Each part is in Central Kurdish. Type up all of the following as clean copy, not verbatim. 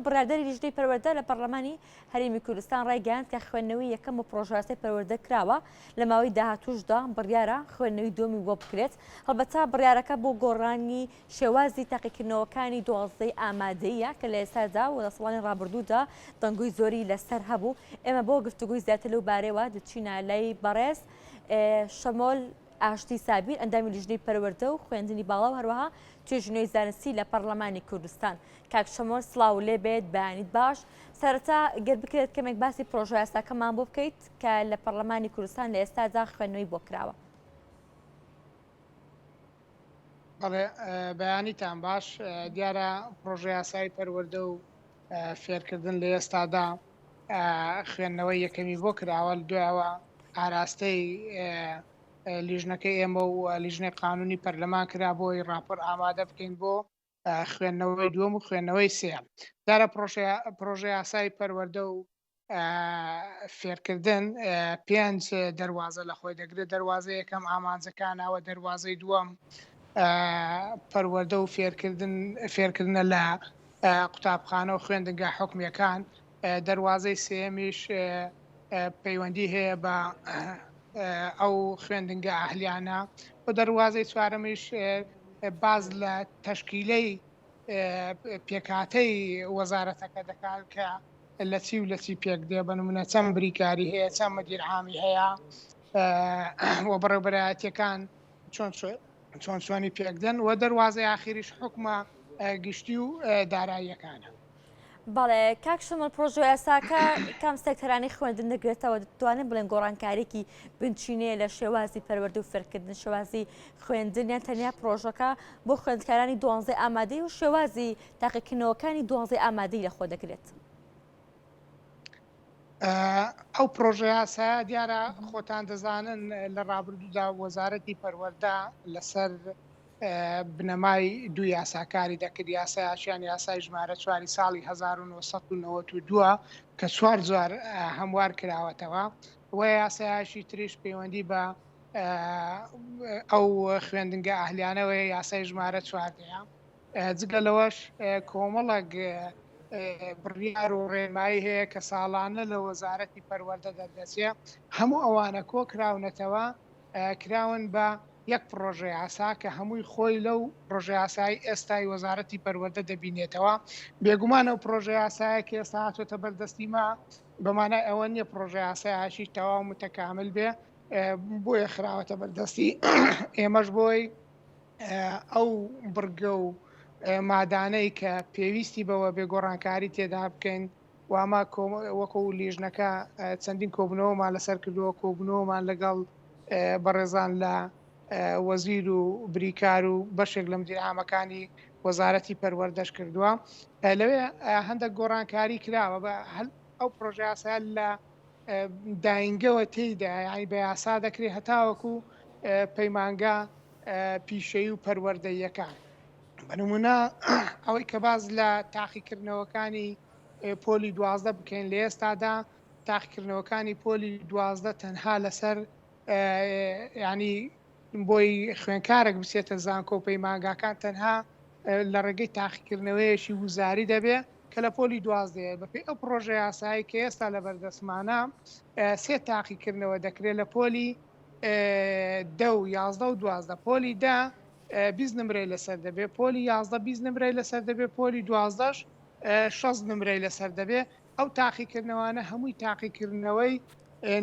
بڕیاردەری لیژنەی پەروەردە لە پەرلەمانی هەرێمی کوردستان ڕایگەیاند کە خوێندنەوەی یەکەم بۆ پڕۆژەیاسای پەروەردە کراوە، لە ماوەی داهاتووشدا بڕیارە خوێندنەوەی دووەمی بۆ بکرێت، هەڵبەتە بڕیارەکە بۆ گۆڕانی شێوازی تاقیکردنەوەکانی دوازدەی ئامادەییە کە لە ئێستادا و لە ساڵانی ڕابردوودا دەنگۆی زۆری لەسەر هەبوو. ئێمە بۆ گفتوگۆی زیاتر لەو بارەیەوە دەچینە لای بەڕێز شەمۆل ئاشتی سابیر ئەندامی لیژنەی پەروەردە و خوێندنی باڵا و هەروەها توێژینەوەی زانستی لە پەرلەمانی کوردستان. کاک شەمۆل سڵاو لێ بێت بەیانیت باش. سەرەتا گەر بکرێت کەمێک باسی پرۆژەیاساکەمان بۆ بکەیت کە لە پەرلەمانی کوردستان لە ئێستادا خوێندنەوەی بۆ کراوە. بەڵێ بەیانیتان باش. دیارە پرۆژەیاسای پەروەردە و فێرکردن لە ئێستادا خوێندنەوەی یەکەمی بۆ کراوە، دوایەوە ئاراستەی لیژنەکەی ئێمە و لیژنەی قانونی پەرلەمان کرا بۆی راپۆر ئامادە بکەین بۆ خوێندنەوەی دووەم و خوێندنەوەی سێیەم. دیارە پرۆژە یاسای پەروەردە و فێرکردن پێنج دەروازە لە خۆی دەگرێت، دەروازە یەکەم ئامانجەکانەوە، دەروازەی دووەم پەروەردە و فێرکردن فێرکردنە لە قوتابخانە و خوێندنگا حکومیەکان، دەروازەی سێیەمیش پەیوەندی هەیە بە ئەو خوێندنگە ئەهلیانە و دەروازەی چوارەمیش باز لە تەشکیلەی پێکهاتەی وەزارەتەکە دەکات کە لە چی و لە چی پێک دێ، بە نمونە چەند بریکاری هەیە، چەند مدیر عامی هەیە و بەڕێوبەرایەتیەکان چۆن چۆن چۆنی پێک دێن و دەروازەی ئاخیریش حکومە گشتی و داراییەکانە. بەڵێ کاک شمل پرۆژەیاساکە کام سێکتەرانی خوێندن دەگرێتەوە دەتوانین بڵێن گۆڕانکاریکی بنچینەیە لە شێوازی پەروەردە و فێرکردن شێوازی خوێندن یان تەنیا پرۆژەکە بۆ خوێندکارانی دوانزەی ئامادەی و شێوازی تاقیکردنەوەکانی دوانزەی ئامادەی لەخۆ دەگرێت؟ ئەو پرۆژەیاسایە دیارە خۆتان دەزانن لە ڕابردوودا وەزارەتی پەروەردە لەسەر بنەمای دوو یاسا کاری دەکرد، یاسایەکیان یاسای ژمارە چواری ساڵی 1992 کە چوار جار هەموار کراوەتەوە و یاسایەکی تریش پەیوەندی بە ئەو خوێندنگە ئەهلیانەوەیە یاسای ژمارە چواردەیە. جگە لەوەش کۆمەڵێک بڕیار و ڕێنمایی هەیە کە ساڵانە لە وەزارەتی پەروەردە دەردەچێ، هەموو ئەوانە کۆکراونەتەوە کراون بە یەک پڕۆژەیاسا کە هەمووی خۆی لەو پڕۆژەیاسای ئێستای وەزارەتی پەروەردە دەبینێتەوە. بێگومان ئەو پڕۆژەیاسایە کە ئێستا هاتۆتە بەردەستی مە بە مانای ئەوە نییە پڕۆژەیاسایەکی تەواو متەکامل بێ، بۆیە خراوەتە بەردەستی ئێمەش بۆی ئەو بڕگە و مادانەی کە پێویستی بەوە بێ گۆڕانکاری تێدا بکەین و ئەمە وەکو لیژنەکە چەندین کۆبوونەوەمان لەسەر کردووە، کۆبوونەوەمان لەگەڵ بەڕێزان لە وەزیر و بریکار و بەشێک لە مدیر عامەکانی وەزارەتی پەروەردەش کردووە. لەوێ هەندێک گۆڕانکاری کراوە بە ئەو پرۆژەیاسایە لە داینگەوە تێیدا یانی بە یاسا دەکرێت هەتاوەکو پەیمانگا پیشەیی و پەروەردەییەکان. بە نمونە ئەوەی کە باس لە تاقیکردنەوەکانی پۆلی 12 بکەین لە ئێستادا تاقیکردنەوەکانی پۆلی 12 تەنها لەسەر ینی بۆی خوێنکارێک بچێتە زانکۆ و پەیمانگاکان تەنها لە ڕێگەی تاقیکردنەوەیەکی وزاری دەبێ کە لە پۆلی دوازدەیە بەپێی ئەو پڕۆژە یاسایی کە ئێستا لە بەردەستمانە سێ تاقیکردنەوە دەکرێت لە پۆلی دە و 11 و 12 پۆلی دە 20 نمرەی لەسەر دەبێ پۆلی 11 20 نمرەی لەسەر دەبێ پۆلی دوازدەش 60 نمرەی لەسەر دەبێ ئەو تاقیکردنەوانە هەمووی تاقیکردنەوەی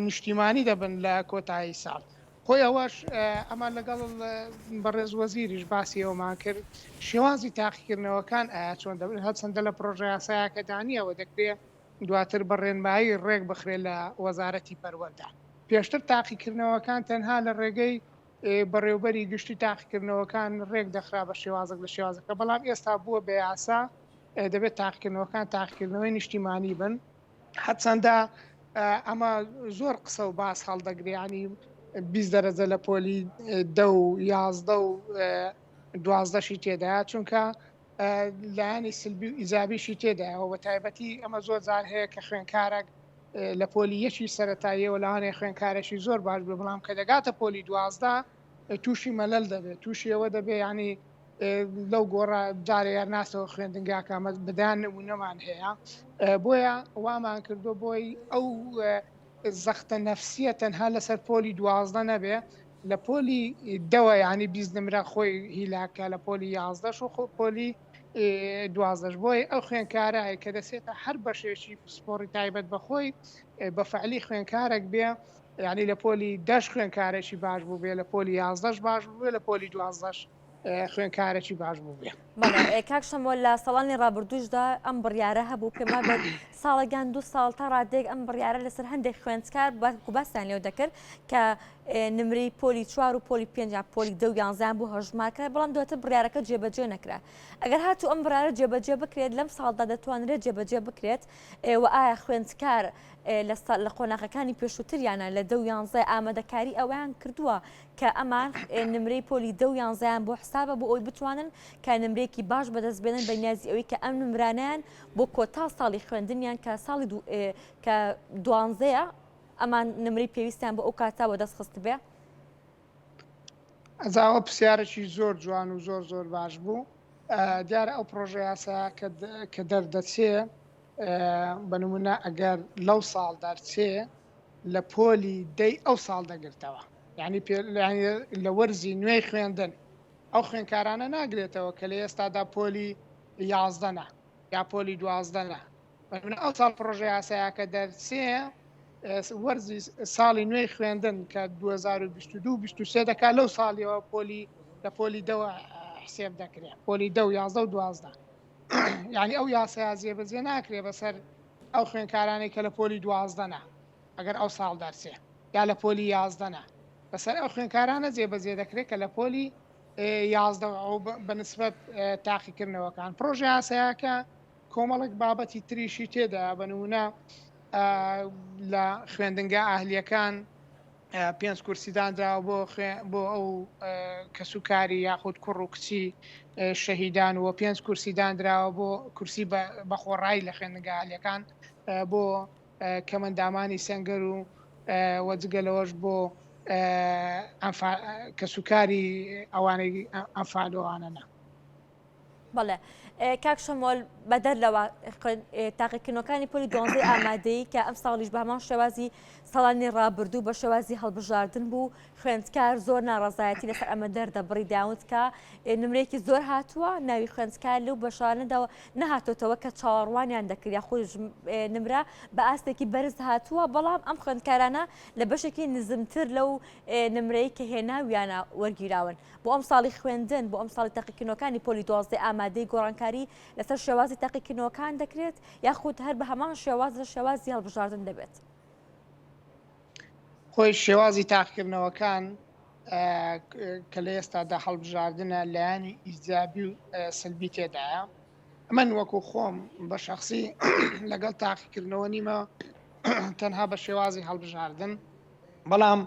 نیشتیمانی دەبن لە کۆتایی ساڵ. خۆی ئەوەش ئەمە لەگەڵ بەڕێز وەزیریش باسی ئەومان کرد شێوازی تاقیکردنەوەکان ئایا چۆن دەبن هەرچەندە لە پڕۆژە یاسایەکەدا نییە و دەکرێ دواتر بە ڕێنمایی ڕێک بخرێت لە وەزارەتی پەروەردە. پێشتر تاقیکردنەوەکان تەنها لە ڕێگەی بەڕێوبەری گشتی تاقیکردنەوەکان ڕێک دەخرا بە شێوازێک لە شێوازەکە بەڵام ئێستا بووە بە یاسا دەبێت تاقیکردنەوەکان تاقیکردنەوەی نیشتیمانی بن. هەرچەندە ئەمە زۆر قسە و باس هەڵدەگرێ ینی 20 دەرەجە لە پۆلی دە و یازدە و دوازدەشی تێدایە چونکە لایەنی سلبی و ئیجابیشی تێدایەوە بە تایبەتی ئەمە زۆر جار هەیە کە خوێنکارێک لە پۆلی یەکی سەتاییەوە لەوانەیە خوێنکارێکی زۆر باش بێ بەڵام کە دەگاتە پۆلی دوازدە تووشی مەلەل دەبێت تووشی ئەوە دەبێ ینی لەو گۆڕە جارێ یار ناسەوە خوێندنگاکە ئەمە بەدەیان نمونەمان هەیە بۆیە وامان کردو بۆی ئەو زەختە نەفسیە تەنها لەسەر پۆلی 12 نەبێ لە پۆلی دەوە ینی 20 نمرە خۆی هیلاکە لە پۆلی یازدەش و خۆ پۆلی دوازدەش بۆی ئەو خوێنکارە کە دەسێتە هەر بەشێکی پسپۆڕی تایبەت بەخۆی بە فعلی خوێنکارێک بێ یعنی لە پۆلی دەش خوێنکارێکی باش بوو بێ لە پۆلی یازدەش باش بوو لە پۆلی دوازدەش خوێندکارێکی باش بووبێ. بەڵێ کاک شەمۆ لە ساڵانی ڕابردووشدا ئەم بڕیارە هەبوو پێم وابێت ساڵێک یان دوو ساڵ تا ڕادەیەک ئەم بڕیارە لەسەر هەندێک خوێندکار وەکو باسیان لێو دەکرد کە نمرەی پۆلی چوار و پۆلی پێنج یا پۆلی دە و یانزەیان بۆ هەژمار کرا بەڵام دواتر بڕیارەکە جێبەجێ نەکرا ئەگەر هاتوو ئەم بڕیارە جێبەجێ بکرێت لەم ساڵدا دەتوانرێت جێبەجێ بکرێت و ئایا خوێندکار لە قۆناغەکانی پێشووتریانە لە دە و یانزە ئامادەکاری ئەوەیان کردووە کە ئەمان نمرەی پۆلی دە و یانزەیان بۆ حسابە بۆ ئەوەی بتوانن کە نمرەیەکی باش بەدەست بێنن بە نیازی ئەوەی کە ئەم نمرانەیان بۆ کۆتا ساڵی خوێندنیان کە ساڵی کە دوانزەیە ئەمان نمرەی پێویستیان بۆ ئەو کاتە وەدەست خستبێ؟ ئەجا ئەوە پرسیارێکی زۆر جوان و زۆر زۆر باش بوو دیارە ئەو پرۆژە یاسایە کە دەردەچێ بە نمونە ئەگەر لەو ساڵ دەرچێ لە پۆلی دەی ئەو ساڵ دەگرتەوە یعنی لە وەرزی نوێی خوێندن ئەو خوێنکارانە ناگرێتەوە کە لە ئێستادا پۆلی یازدەنە یا پۆلی دوازدەنە ئەو ساڵ پرۆژە یاسایەکە دەرچێ وەرزی ساڵی نوێی خوێندن کە 2022 23 دەکات لەو ساڵیەوە پۆلی لە پۆلی دەوە حسێب دەکرێت پۆلی دە و یازدە و دوازدە یعنی ئەو یاسaya جێبەجێ ناکرێ بەسەر ئەو خوێندکارانەی کە لە پۆلی دوازدەنە ئەگەر ئەو ساڵ دەرچێ یا لە پۆلی یازدەنە بەسەر ئەو خوێندکارانە جێبەجێ دەکرێت کە لە پۆلی یازدە ئەو بەنسبەت تاقیکردنەوەکان پرۆژە یاسایەکە کۆمەڵێک بابەتی تریشی تێدا بە نمونە لە خوێندنگا ئاهلیەکان پێنج کورسی دانراوە بۆ بۆ ئەو کەسوکاری یاخود کوڕ و کچی شەهیدان و پێنج کورسی دانراوە بۆ کورسی بە خۆڕایی لە خوێندنگا عالیەکان بۆ کەمەندامانی سەنگەر و وەجگە لەوەش بۆ کەسوکاری ئەوانەی ئەنفالۆوانەنە. بەڵێ کاک شەمۆل بەدەر لەوە تاقیکردنەوەکانی پۆلی دوانزەی ئامادەیی کە ئەم ساڵیش بە هەمان شێوازی ساڵانی ڕابردوو بە شێوازی هەڵبژاردن بوو خوێندکار زۆر ناڕەزایەتی لەسەر ئەمە دەردەبڕی داوت کە نمرێکی زۆر هاتووە ناوی خوێندکار لەو بەشانەدا نەهاتۆتەوە کە چاوەڕوانیان دەکرد یاخود نمرە بە ئاستێکی بەرز هاتووە بەڵام ئەم خوێندکارانە لە بەشێکی نزمتر لەو نمرەی کە هێناویانە وەرگیراون. بۆ ئەمساڵی خوێندن، بۆ ئەمساڵی تاقیکردنەوەکانی پۆلی دوازدەی ئامادەی گۆڕانکاری لەسەر شێوازی تاقیکردنەوەکان دەکرێت یاخود هەر بە هەمان شێواز لە شێوازی هەڵبژاردن دەبێت؟ خۆی شێوازی تاقیکردنەوەکان کە لە ئێستادا هەڵبژاردنە لایەنی ئیجابی و سلبی تێدایە من وەکو خۆم بە شخصی لەگەڵ تاقیکردنەوە نیمە تەنها بە شێوازی هەڵبژاردن بەڵام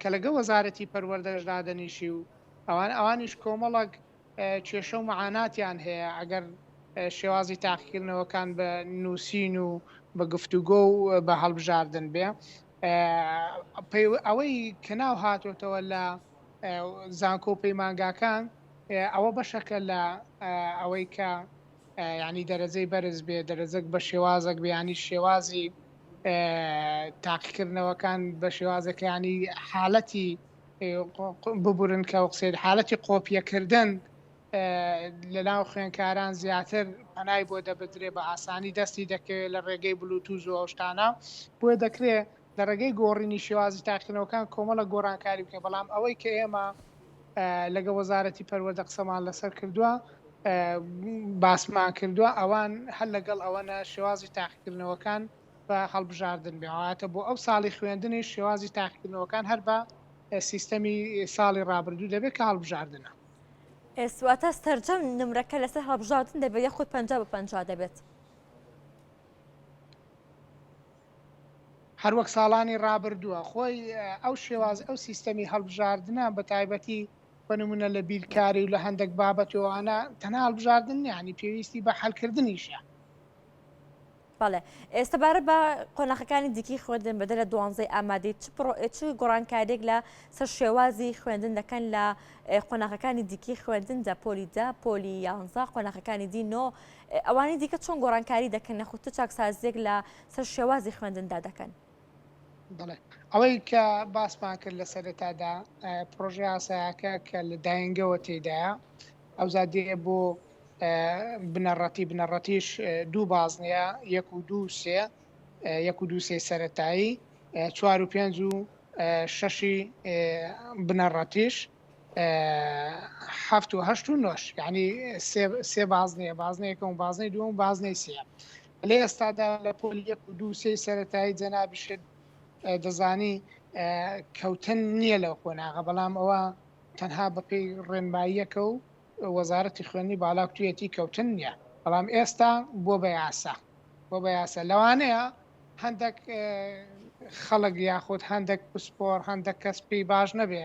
کە لەگە وەزارەتی پەروەردەش دادەنیشی و ئەوان ئەوانیش کۆمەڵک کێشە و معاناتیان هەیە ئەگەر شێوازی تاقیکردنەوەکان بە نووسین و بە گفتوگۆ و بە هەڵبژاردن بێ ئەوەی کە ناو هاتۆتەوە لە زانکۆ و پەیمانگاکان ئەوە بەشەکە لە ئەوەی کە ینی دەرەجەی بەرز بێ دەرەجەک بە شێوازێک بیانی شێوازی تاقیکردنەوەکان بە شێوازێک ینی حالەتی ببورن کە قسەی حالەتی قۆپیەکردن لە ناو خوێنکاران زیاتر پەنای بۆ دەبدرێ بە ئاسانی دەستی دەکەوێت لە ڕێگەی بلوتوز و ئەوشتانە بۆیە دەکرێت لە ڕێگەی گۆڕینی شێوازی تاقیکردنەوەکان کۆمەڵە گۆڕانکاری بکەین بەڵام ئەوەی کە ئێمە لەگە وەزارەتی پەروەردە قسەمان لەسەر کردووە باسمان کردووە ئەوان هەر لەگەڵ ئەوەنە شێوازی تاقیکردنەوەکان بە هەڵبژاردن بێ واتە بۆ ئەو ساڵی خوێندنی شێوازی تاقیکردنەوەکان هەر بە سیستەمی ساڵی ڕابردوو دەبێت کە هەڵبژاردنە. واتە سەرجەم نمرەکە لەسەر هەڵبژاردن دەبێت یاخود 50 بە 50 دەبێت؟ هەروەک ساڵانی ڕابردووە خۆی ئەو شێواز ئەو سیستەمی هەڵبژاردنە بە تایبەتی بە نمونە لە بیرکاری و لە هەندێک بابەت و ئەوانە تەنها هەڵبژاردن نییە یانی پێویستی بە حەلکردنیشە. بەڵێ سەبارەت بە قۆناخەکانی دیکەی خوێندن بەدەر لە دوانزەی ئامادەی چ پڕۆ چ گۆڕانکاریێک لە سەر شێوازی خوێندن دەکەن لە قۆناخەکانی دیکەی خوێندندا پۆلی دە پۆلی یانزە قۆناخەکانی دی نۆ ئەوانی دیکە چۆن گۆڕانکاری دەکەن نەخود چ چاکسازیەک لە سەر شێوازی خوێندندا دەکەن؟ بەڵێ ئەوەی کە باسمان کرد لە سەرەتادا پرۆژە یاسایەکە کە لە داینگەوە تێدایە ئەوزا دێ بۆ بنەڕەتی بنەڕەتیش دوو بازنەیە یەک و دوو سێ یەک و دوو سێ سەتایی چوار و پێنج و شەشی بنەڕەتیش هەفت و هەشت و نۆش یعنی سێ بازنەیە بازنەیەکە و بازنەی دووەم بازنەی سێ لە ئێستادا لە پۆل یەک و دوو سێ سەتایی جەنابیشت دەزانی کەوتن نییە لەو قۆناغە بەڵام ئەوە تەنها بەپێی ڕێنماییەکە و وەزارەتی خوێندنی باڵا کوتویەتی کەوتن نییە بەڵام ئێستا بۆ بە یاسا بۆ بە یاسا لەوانەیە هەندێک خەڵک یاخود هەندێک پسپۆر هەندێک کەس پێی باش نەبێ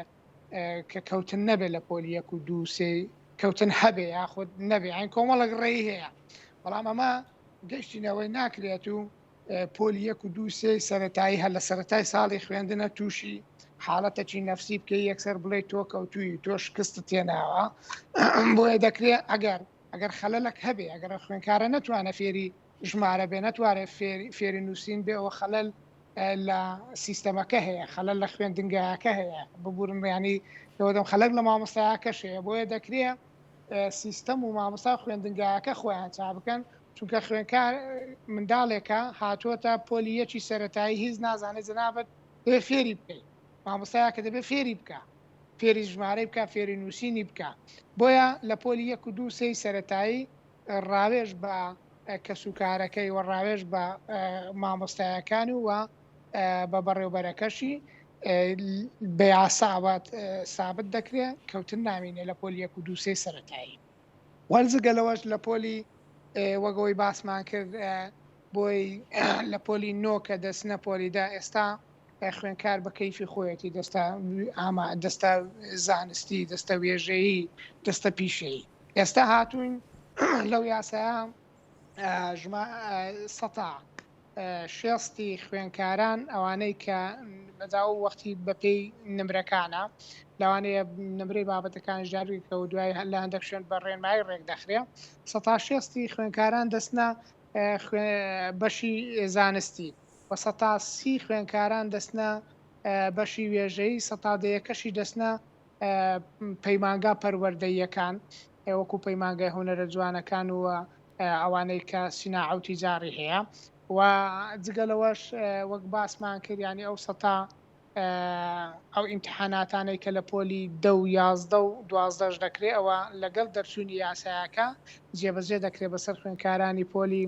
کە کەوتن نەبێ لە پۆلی یەک و دوو سێ کەوتن هەبێ یاخود نەبێ ئەین کۆمەڵک ڕێی هەیە بەڵام ئەمە گەشتینەوەی ناکرێت و پۆلی یەک و دوو سێی سەرەتایی هەر لە سەرەتای ساڵی خوێندنە تووشی حاڵەتەکی نەفسی بکەی یەکسەر بڵێ تۆ کەوتووی تۆ شکست تێناوە بۆیە دەکرێت ئەگەر ئەگەر خەلەلەک هەبێ ئەگەر خوێنکارە نەتوانە فێری ژمارە بێ نەتوانێت فێری نووسین بێ ئەوە خەلەل لە سیستەمەکە هەیە خەلەل لە خوێندنگایەکە هەیە ببورن ینی لەوەدەم خەلک لە مامۆستایەکەش هەیە بۆیە دەکرێت سیستەم و مامۆستا و خوێندنگایەکە خۆیان چا بکەن چونکە خوێنکار منداڵێکە هاتووەتە پۆلی یەکی سەتایی هیچ نازانێت جەنابەت دەبێ فێری بکەیت مامۆستایەکە دەبێ فێری بکە فێری ژمارەی بکە فێری نووسینی بکە بۆیە لە پۆلی یەک و دوو سێی سەتایی ڕاوێژ بە کەسوکارەکەی و ڕاوێژ بە مامۆستایەکان و بە بەڕێوبەرەکەشی بە یاساوە سابت دەکرێت کەوتن نامینێ لە پۆلی یەک و دوو سێ سەرەتایی وەرزگە لەوەش لە پۆلی وەگەوەی باسمان کرد بۆی لە پۆلی نۆ کە دەچنە پۆلیدا ئێستا خوێنکار بە کەیفی خۆیەتی دەستە ئاما دەستە زانستی دەستە وێژەیی دەستە پیشەیی ئێستا هاتوین لەو یاسایە ژما سەتا شێستی خوێنکاران ئەوانەی کە بەداو وەختی بەپێی نمرەکانە لەوانەیە نمرەی بابەتەکان ژارویکە و دوای لە هەندێک شوێن بە ڕێنمایی ڕێک دەخرێ سەتا شێستی خوێنکاران دەستنە بەشی زانستی و سەتا سی خوێنکاران دەستنە بەشی وێژەیی سەتا دەیەکەشی دەستنە پەیمانگا پەروەردەییەکان وەکو پەیمانگای هونەرە جوانەکان و ئەوانەی کە سیناعە و تیجاڕی هەیە و جگە لەوەش وەک باسمان کرد ینی ئەو سەتا ئەو ئیمتحاناتانەی کە لە پۆلی دە و یازدە و دوازدەش دەکرێت ئەوە لەگەڵ دەرچوونی یاسایەکە جێبەجێ دەکرێت بەسەر خوێندکارانی پۆلی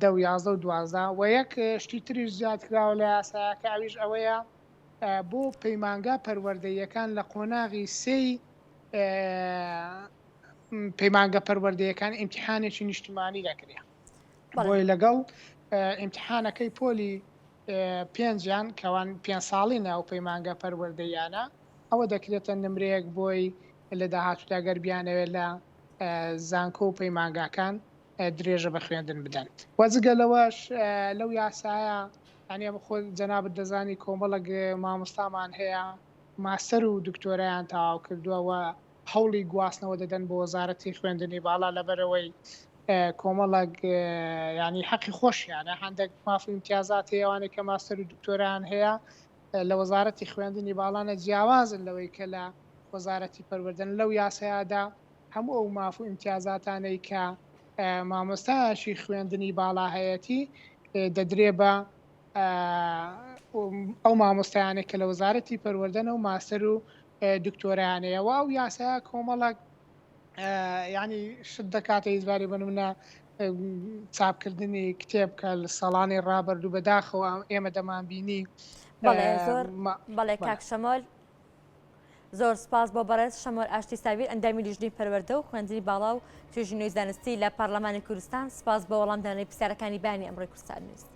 دە و یازدە و دوازدە و یەک شتی تریش زیاد کراوە لە یاسایەکە ئەویش ئەوەیە بۆ پەیمانگا پەروەردەییەکان لە قۆناغی سێی پەیمانگە پەروەردەیەکان ئیمتحانێکی نیشتیمانی دەکرێت بۆی لەگەڵ ئیمتحانەکەی پۆلی پێنجیان کەوان پێ ساڵی ناو پەیمانگە پەروەردەیانە ئەوە دەکرێتە نمرەیەک بۆی لە داهاتوودا گەر بیانەوێت لە زانکۆ و پەیمانگاکان درێژە بە خوێندن بدەن و جگە لەوەش لەو یاسایە یانی ئەمە خۆ جەنابت دەزانی کۆمەڵک مامۆستامان هەیە ماستەر و دکتۆرایان تەواو کردووە و هەوڵی گواستنەوە دەدەن بۆ وەزارەتی خوێندنی باڵا لەبەرەوەی کۆمەڵک ینی حەقی خۆشیانە هەندێک ماف و ئیمتیازات هەیە ئەوانەی کە ماستەر و دکتۆرایان هەیە لە وەزارەتی خوێندنی باڵانە جیاوازن لەوەی کە لە وەزارەتی پەروەردەن لەو یاسایەدا هەموو ئەو ماف و ئیمتیازاتانەی کە مامۆستایەکی خوێندنی باڵا هەیەتی دەدرێ بە ئەو مامۆستایانێک کە لە وەزارەتی پەروەردەنە و ماستەر و دکتۆرانەیە و ئەو یاسایە کۆمەڵک ینی شت دەکاتە هیچباری بە نمونە چاپکردنی کتێب کە لە ساڵانی ڕابردوو بەداخەوە ئێمە دەمانبینی بەڵێ زۆر بەڵێ کاک شەمۆل زۆر سپاس بۆ بەڕێز شەمۆر ئاشتی ساویر ئەندامی لیژنەی پەروەردە و خوێندنی باڵا و توێژینەوەی زانستی لە پەرلەمانی کوردستان سپاس بۆ وەڵامدانەوەی پرسیارەکانی بەیانی ئەمڕۆی کوردستان نیوز.